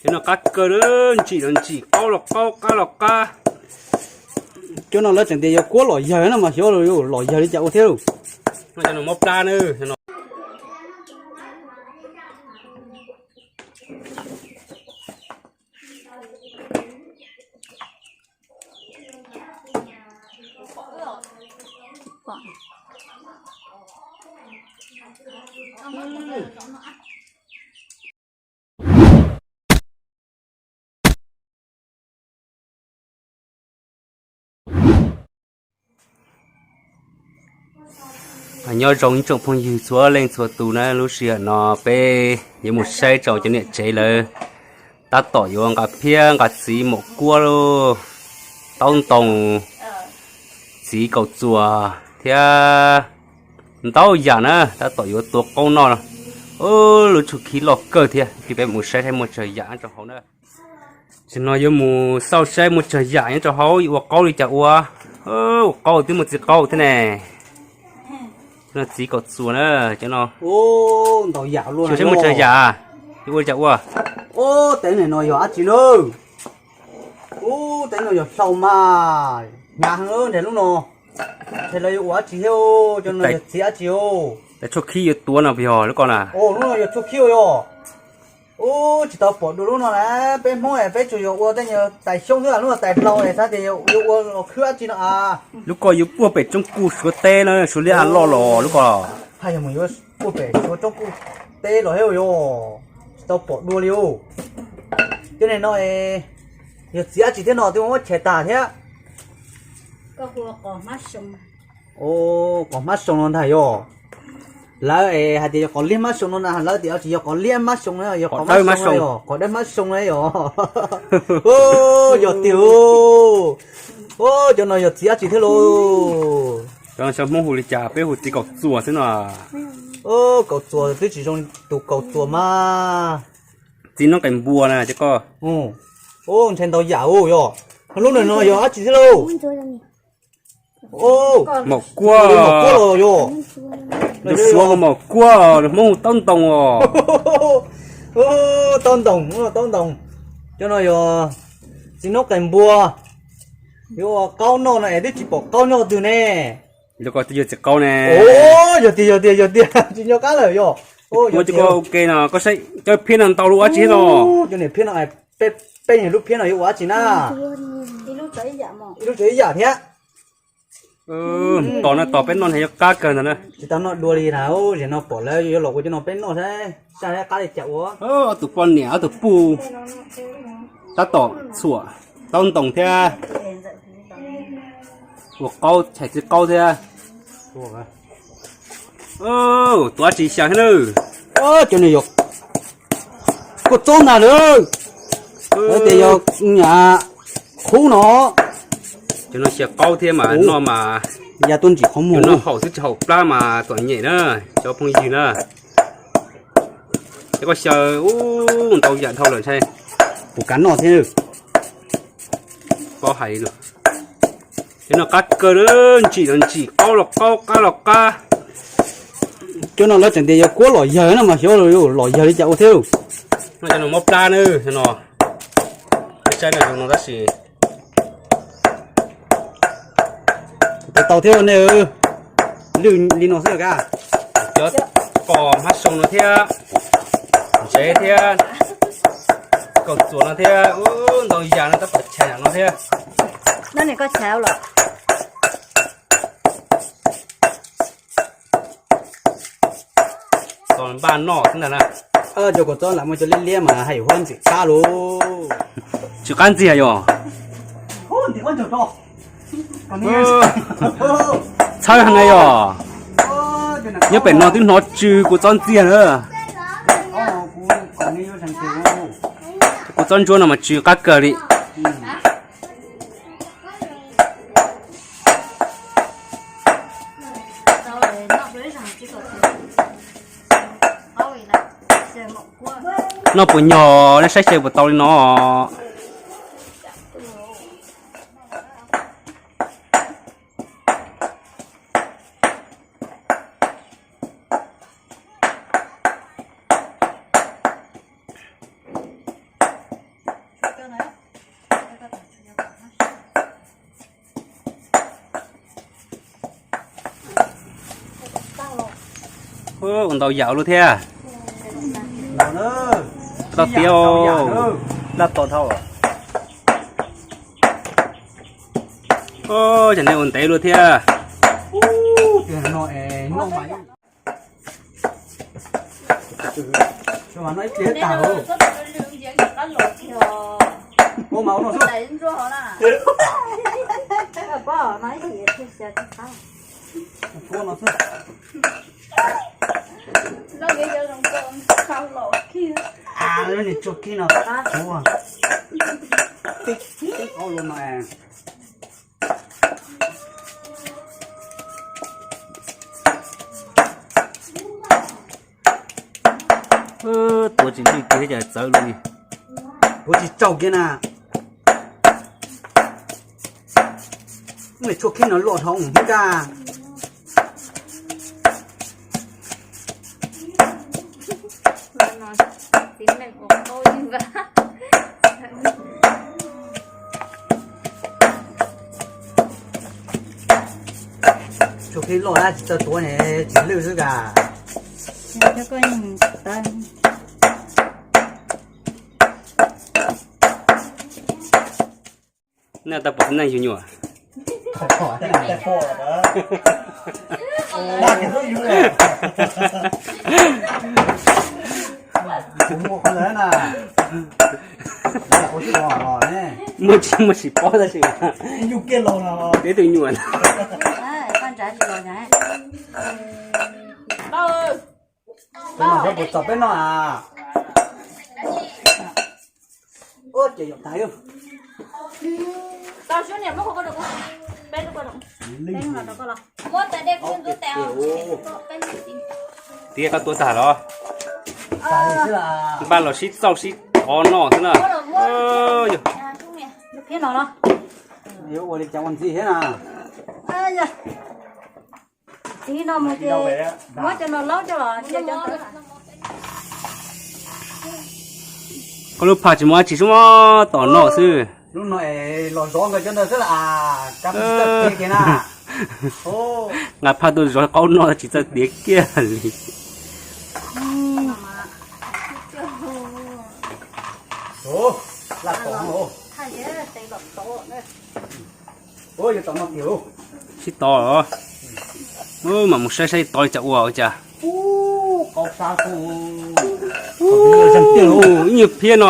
Cov no qab kawg na, ntsim los ntsim, qaub los qaub, qab los qab. Cov no lawv tseem tias yuav kuab los yawg no mas xyov los yawg li cas ua thiab lauj. Cov no mob plab na. Nyob zoo ib tsoom phooj ywg txhua leej txhua tus na, lub sij hawm no peb yuav mus saib rau cov niam tsev lawv tab tom yuav nqa phiab nqa txiv maum kuab, taub ntoo, txiv kaum txuas thiab ntau yam na, tab tom yuav tua qaub noj. Lub tshuab khib loj kawg thiab, peb mus saib saib muaj tsawg yam rau hauv na. Tam sim no yuav mus xauj saib muaj tsawg yam nyob rau hauv, yuav ua qaub li cas ua. Ua qaub twb muaj txiv qaub thiab ne. Txiv kaum txuas na, cov no. Ntau yam, saib muaj tsawg yam, yuav ua li cas ua. Ub, teeb no yog dab tsi na? Ub, teeb no yog hlau mas, hnyav heev nrhiav lub no. Ntshe lawv yuav ua dab tsi thiab, cov no yog txiv dab tsi os? Tais tshuab khib yuav tuav no puas yog lub ko na? Lub no yog tshuab khib yog. Ub, tsis tau pom dua lub no na, peb Hmoob peb tsuas yog ua tej nyuag tais xyoob xwb, lub no tais hlau es xav tias yuav ua los khwb dab tsi no a. Lub ko yuav puag pem Tsoob Kuj Suav teb na, Suav Liab Av loj los lub ko. Haj yog mus yuav puag pem Suav Tsoob Kuj teb los thiab yog, tsis tau pom dua li os. Cov niag no yog txiv dab tsi thiab no twb muab chais tas thiab. Qos hmab soo no ntag yog. Lawv hais tias yog qos liab hmab soo no na, lawv tias tsis yog qos liab hmab soo na, yog qos dawb hmab soo na yog. Yog tiag. Ub, cov no yog txiv dab tsi thiab lauj? Cov no Hmoob hu li cas, peb hu txiv kaum txuas xwb no. Kaum txuas twb tsis zoo tus kaum txuas mas. Txiv noob qes npua na cov ko. Ub, ntshai ntau yam ub yog. Lub no yog dab tsi thiab lauj? Maum kuab. Maum kuab los yog. Lus Suav hu maum kuab, lus Hmoob hu taub ntoo os. Taub ntoo, taub ntoo. Cov no yog txiv noob qes npua. Yuav ua qaub noj no es twb tsis pom qaub nyob twg ne. Lub ko twb yog txiv qaub ne. Yog tiag, yog tiag, yog tiag, tsis nco qab lawm yog. Ua cov ko ua ke no, koj saib cov phiab no ntau lub dab tsi no. Cov niag phiab no, peb niag lub phiab no yuav ua dab tsi na? Ib lub tsuas ib yam thiab. Tos no tos peb noj na, yuav qab kawg ntag na. Tsis tau noj dua li na, zaum no pom lawv yuav los ua cov no peb noj saib, saib qab li cas ua. Ob tug poj niam ob tug puj tab tom txhuam taub ntoo thiab ua qaub, chais txiv qaub thiab. Tus dab tsi xyaw thiab na? Cov no yog kua txob ntag lawm. Lawv tias yog qhub no. Cov no xyaw qaub thiab mas noj mas ya tuaj ntsim qhov muag, noj haum xwb tsis haum plab mas txom nyem na, cov phooj ywg na. Ces koj xyaw ub ntau yam dhau lawm ntshai puas kav noj thiab. Paub hais li no, cov no qab kawg na, ntsim los ntsim, qaub los qaub, qab los qab. Cov no lawv tseem tias yuav kuab los yawg no mas xyov los yawg li cas ua thiab. Cov no mob plab na, no, saib no tab sis tau thiab ne. Lwj li no xwb ka. Cov qos hmab soo no thiab, ntsev thiab, kaum txuas no thiab, ntau yam no tab tom chais no thiab. Tos npaj noj xwb ntag na. Cov kaum txob lam muaj cov liab liab mas hais huab ntxim qab lauj. Tsis qab ntxiag yog. Txhawb heev na yog. Nyob pem no twb hnov tsw kua txob ntxiag na. Kua txob ntsuab no mas tsw qab kawg li. Noj puas nyog, nej saib xyaw puas tau li no. Ua ntau yam luaj thiab. Tau tiav, laj to dhau. Cov nej ua ntev luaj thiab. Tuav tsis lwj kiag cas txawv li. Tuav tsis tsaus kiag na. Tshuaj khib no loj dhau mus hnub kaj. Tshuaj khib loj dab tsis txawj tuav ne, tsis lwj xwb kas. Nej tau pom neeg yug nyuam. Muaj tsis muaj tsis paub tab sis peb tus nyuam. Txog peb no a. Tiav koj tuav tag los? Npaj los sib txauj sib thov noj xwb na. Ua li cas ua ntxiv thiab na. Txiv no mus ces muab cov no laub coj los cia cov ntawd. Koj lub phaj tsis muaj dab tsi, xub muab tom noj xwb. Lub no es los zov nkawd cov ntawd xwb las, kab tsis txawj tiav kiag na. Nqa phaj tuaj zov qaub noj tsis txawj tiav kiag li. Sib tov, mam mus saib saib tov li cas ua ua cas. Ib nyuag phiab no.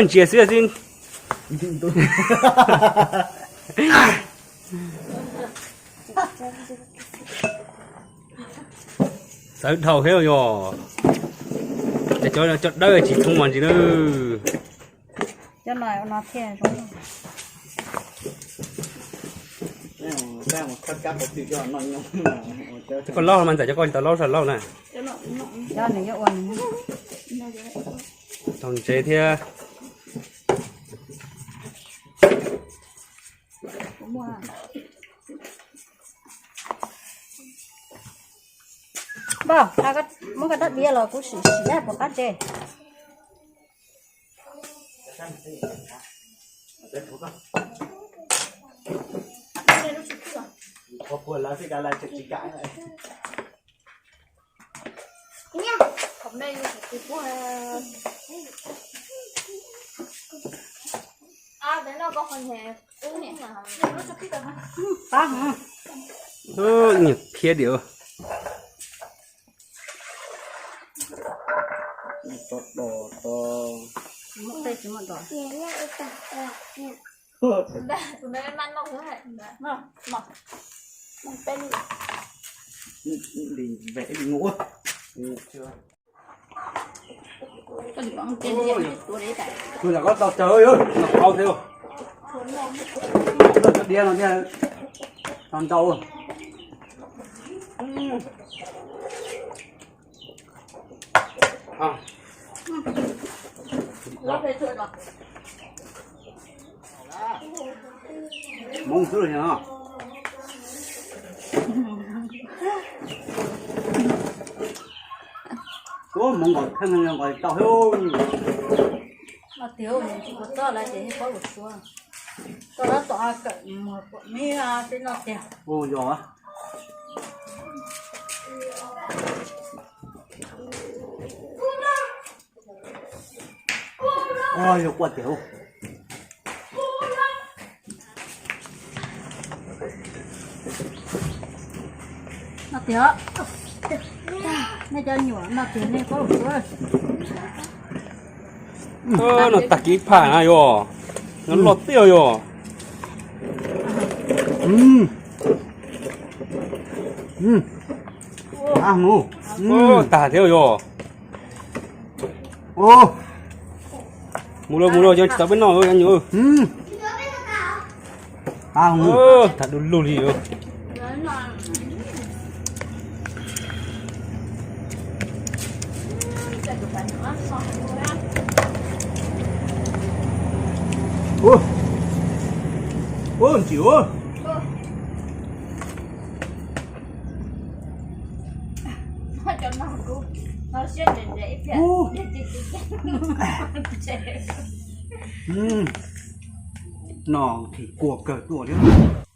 Ntsia xwb xwb. Txawv dhau thiab yog. Ces cov dawb tsis thoob mas ntsis na. Cov koj laub mas ntxawm cov koj tsis tau laub sab laub na. Tau ntsev thiab. Npawg, muab koj rab diav los kuv sim siv puas qab ntse. Phiab diam. Tus yam koj tau tsawg, no qau thiab. Koj diav no thiaj no ntau. Hmoob xwb los yog no. Ua hmoov nqos kheej nqos tau thiab. Ua yog. Yog quaj tiag. No tiag, nej cov nyuam no tiag nej paub. No tag kiv phaj na yog, no loj tiag yog. Tag thiab yog. Mus lawm mus lawm, cov tsis tau peb noj, cov nyuam. Tham du lug li. Ua ntsim ua. No thim kua kawg tuaj thiab.